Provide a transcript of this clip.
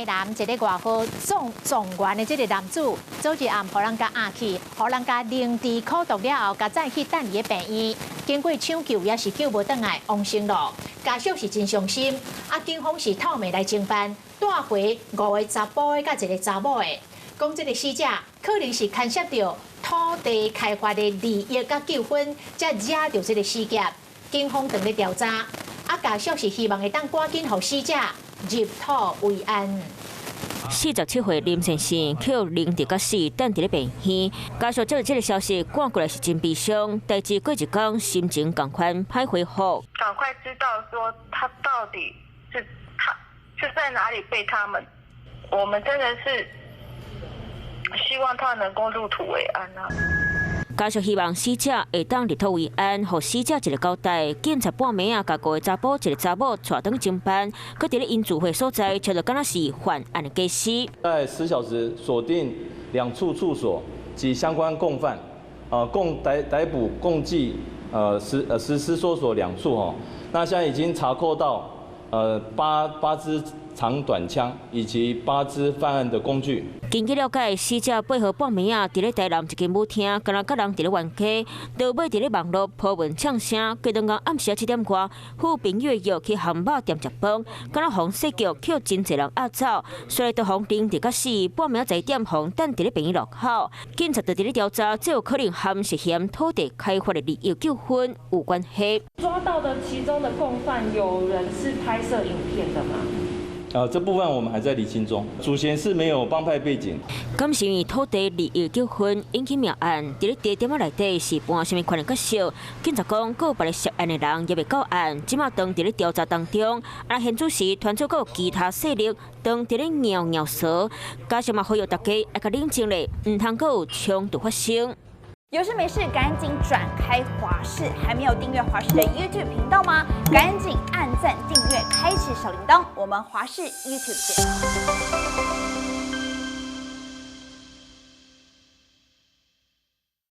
南一个外號狀狀元的這个男子，昨日暗予人共押去，予人共靈治苦毒了後，共載去等佇咧病院。經過搶救也是救無轉來，往生囉。家屬是真傷心，啊，警方是透明來偵辦，帶回五个查埔的佮一个查某的，講這个死者可能是牽涉著土地開發的利益佮糾紛，才惹著這个死劫。警方正咧調查，啊，家屬是希望會當趕緊予死者入土為安。47歲林先生予凌遲共死，等佇咧病院。家屬接到這个消息，趕過來是真悲傷。代誌過一工，心情仝款歹恢復。趕快知道說他到底是他是在哪裡被他們，我們真的是希望他能夠入土為安啊。家屬希望死者會當入土為安，予死者一个交代。警察半暝仔，共五个查埔一个查某帶轉偵辦，閣佇咧𪜶聚會所在，揣著敢若是犯案的家私。在10小時鎖定兩處處所及相關共犯，共逮捕共計實施搜索兩處吼。那現在已經查扣到八支長短槍以及八支犯案的工具。根據了解，死者8號半暝仔，佇咧台南一間舞廳，敢若佮人佇咧冤家，落尾佇咧網路 po 文嗆聲，過兩工暗時7點外，赴朋友的約去漢堡店食飯，敢若予設局予真濟人押走，所以就予凌遲共死，半暝10點予等佇咧病院路口，警察就佇咧調查，這有可能和涉嫌土地開發的利益糾紛有關係。抓到的其中的共犯有人是拍攝影片的嗎？這部分我們還在釐清中。主嫌是沒有幫派背景。敢是因為土地利益糾紛引起命案，佇咧地點仔內底是扮啥物款的角色？警察講，閣有別个涉案的人猶未到案，這馬當佇咧調查當中。啊，現主時團組閣有其他勢力當佇咧咬咬舌，家屬嘛呼籲大家愛較冷靜咧，毋通閣有衝突發生。有事沒事趕緊轉開華視，還沒有訂閱華視的 YouTube 頻道嗎？趕緊按讚訂閱，開啟小鈴鐺。我們華視 YouTube 見。